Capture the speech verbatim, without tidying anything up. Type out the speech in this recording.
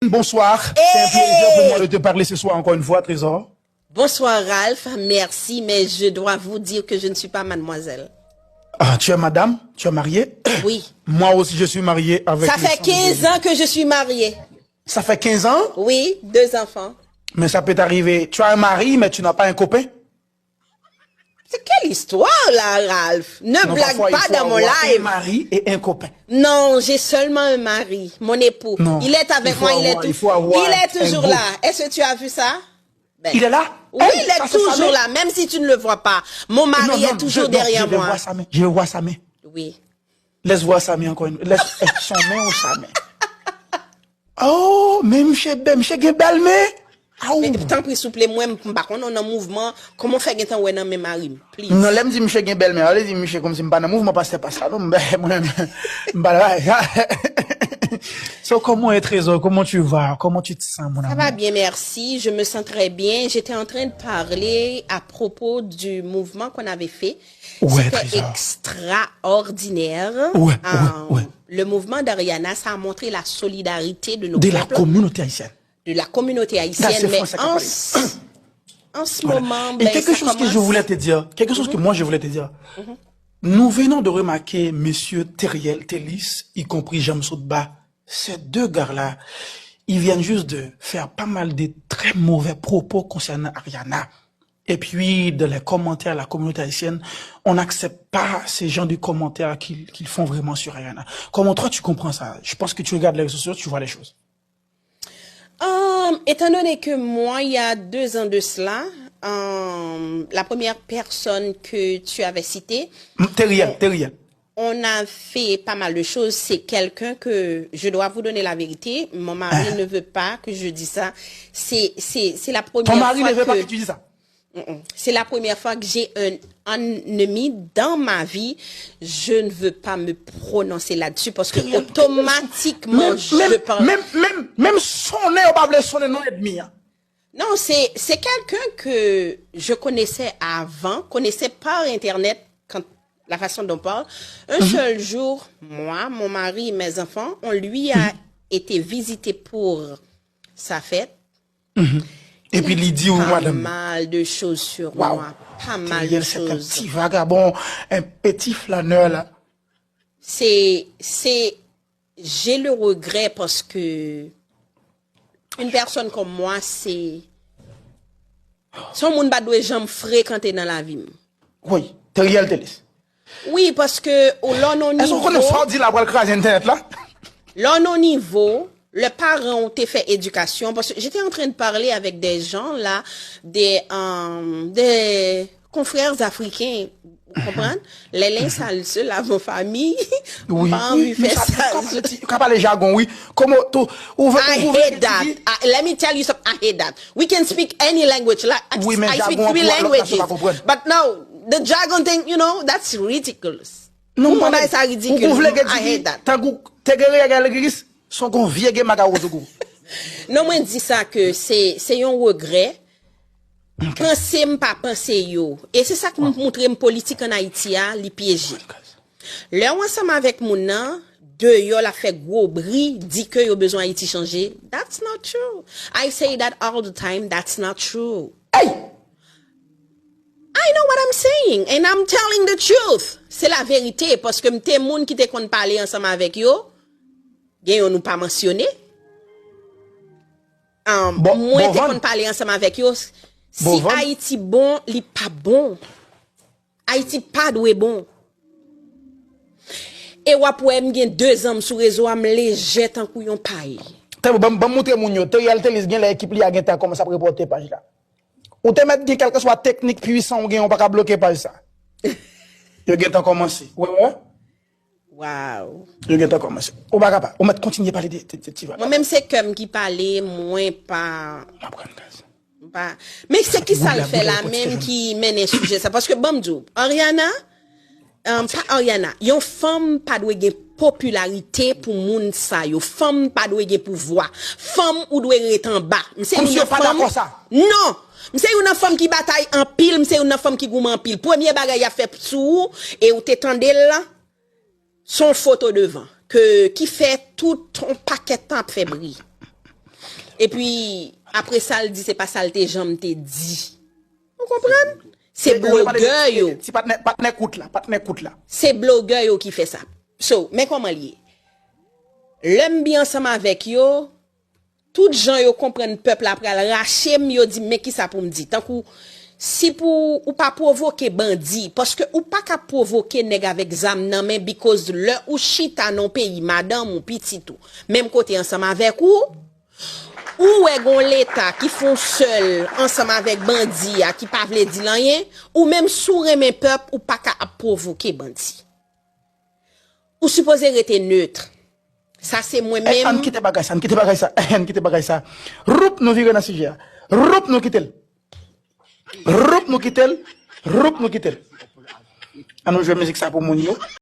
Bonsoir. C'est un plaisir pour moi de te parler ce soir encore une fois, Trésor. Bonsoir Ralph, merci, mais je dois vous dire que je ne suis pas mademoiselle. Ah, tu es madame, tu es mariée. Oui. Moi aussi, je suis marié avec. Ça fait quinze ans que je suis mariée. Ça fait quinze ans? Oui, deux enfants. Mais ça peut t'arriver. Tu as un mari, mais tu n'as pas un copain. C'est quelle histoire là, Ralph? Ne blague pas dans mon live. Mari et un copain. Non, j'ai seulement un mari, mon époux. Il est avec moi, il est, il est toujours là. Est-ce que tu as vu ça? Il est là? Oui, il est toujours là, même si tu ne le vois pas. Mon mari est toujours derrière moi. Je vais voir sa main. Je vais voir sa main. Oui. Laisse voir sa main encore une fois. Laisse son main ou sa main. Oh, men misye bèl, misye gen bèl men. Aw. Men tanpri souple, mwen m pa konn ou nan mouvman, kòman w fè gentan wè nan men mari m? Please. Non, lè m di misye gen bèl men, ale di misye kòmsi m pa nan mouvman pastè pa sa non, m pa nan bagay sa. So, comment est Trésor? Comment tu vas? Comment tu te sens, mon amour? Ça va bien, merci. Je me sens très bien. J'étais en train de parler à propos du mouvement qu'on avait fait. C'était extraordinaire. Le mouvement d'Ariana, ça a montré la solidarité de nos peuples, de la communauté haïtienne, mais en, en ce moment, ben, ça commence. Quelque chose que moi je voulais te dire, quelque chose que moi je voulais te dire. Nous venons de remarquer messieurs Teriel, Telis, y compris Jean Sotba, ces deux gars-là, ils viennent juste de faire pas mal de très mauvais propos concernant Ariana. Et puis, dans les commentaires, la communauté haïtienne, on n'accepte pas ces genres de commentaires qu'ils qu'ils font vraiment sur Ariana. Comment toi, tu comprends ça? Je pense que tu regardes les réseaux sociaux, tu vois les choses. Euh, étant donné que moi, il y a deux ans de cela, euh, la première personne que tu avais citée, Teriel, Teriel. On a fait pas mal de choses. C'est quelqu'un que, je dois vous donner la vérité, mon mari ne veut pas que je dise ça. C'est, c'est, c'est la première fois que... Ton mari ne veut pas que tu dises ça? C'est la première fois que j'ai un ennemi dans ma vie. Je ne veux pas me prononcer là-dessus parce que automatiquement je pense. Menm, menm, menm, menm sonnen yo pa vle sonnen non ènmi an. Non, c'est, c'est quelqu'un que je connaissais avant, connaissais par internet, quand, la façon dont on parle. Un seul jour, moi, mon mari et mes enfants, on lui a été visiter pour sa fête. Epi li di w, madanm. Pas mal de choses sur moi. Pas mal de choses. Ti vagabon, un petit flâneur là. C'est, c'est, j'ai le regret parce que une personne comme moi, c'est, c'est un moun pa dwe janm frekante nan lavi m. Wi, Teriel Telis. Wi, paske ou lè w nan nivo. Èske w konnen sa w di la pral kraze entènèt la? Lè w nan nivo, lè paran w te fè edikasyon, paske j'étais en train de parler avec des gens là, des, euh, des confrères africains, ou konprann? Les linges sales se lavent en famille. Wi, wi, men sa, ka pale jagon, wi. Kòman tou, ou vle, ou vle. I hate that. I, let me tell you something. I hate that. We can speak any language. Like, I, I speak three languages. But no, the jargon thing, you know, that's ridiculous. Non, m pa bay sa ridikil. Ou vle gen tiki, tankou te gen reyè gen legliz, son gon vye gen maka wozoukou. Non, mwen di sa ke se, se yon regrè. Panse m pa panse yo. E se sa k moutre m politik ann Ayiti a, li pyeje. Lè w ansanm avèk moun nan, deyò l ap fè gwo bri, di ke yo bezwen Ayiti chanje. That's not true. I say that all the time, that's not true. Hey! I know what I'm saying and I'm telling the truth. Se laverite, paske m te moun ki te konn pale ansanm avèk yo. Gen youn ou pa mansyone. Um, mwen te konn pale ansanm avèk yo. Si Ayiti bon, li pa bon. Ayiti pa dwe bon. E w ap wè m gen de zan m sou rezo a, m lejè tankou yon pay. Tande, ban m, ban m moutre moun yo. Teriel Telis genlè ekip li a gentan kòmanse ap repòte paj la. Ou te mèt gen kèlkeswa teknik pwisan ou gen, ou pa ka bloke paj sa. Yo gentan kòmanse. Ou wè, wè? Wow. Yo gentan kòmanse. Ou pa ka pa. Ou mèt kontinye pale de, de, de ti vagabon. Mwen menm se kè m ki pale, mwen pa. M ap rann gaz. M pa. Men se ki sa l fè la menm ki mennen sijè sa? Paske ban m di w, Ariana, um, pa Ariana, yon fanm pa dwe gen popilarite pou moun sa yo. Fanm pa dwe gen pouvwa. Fanm ou dwe ret anba. M se youn nan fanm. Kòmsi yo pa dakò sa? Non! M se youn nan fanm ki batay anpil, m se youn nan fanm ki goumen anpil. Premye bagay y ap fè sou ou, e ou te tande l la, se yon foto devan, ke, ki fè tout yon pakèt tan ap fè bri. Epi, apre sa, l di se pa sa l te janm te di. Ou konprann? Se blogè yo. Ti patnè, patnè kout la, patnè kout la. Se blogè yo ki fè sa. So, men kòman l ye. Lè m byen ansanm avèk yo, tout jan yo konprann pèp la pral rache m, yo di m, men kisa pou m di. Tankou, si pou ou pa pwovoke bandi, paske ou pa ka pwovoke nèg avèk zam nan men, because lè ou chita nan peyi, madanm ou, pitit ou, menm kote ansanm avèk ou, ou wè gon leta ki fon sèl ansanm avèk bandi a ki pa vle di l anyen, ou menm si w renmen pèp, ou pa ka ap pwovoke bandi. Ou sipoze rete neutre. Sa se mwen menm. Ann kite bagay sa, ann kite bagay sa, ann kite bagay sa. Roup, nou vire nan sijè a. Roup, nou kite l. Roup, nou kite l. Roup, nou kite l. Ann nou jwe mizik sa pou moun yo.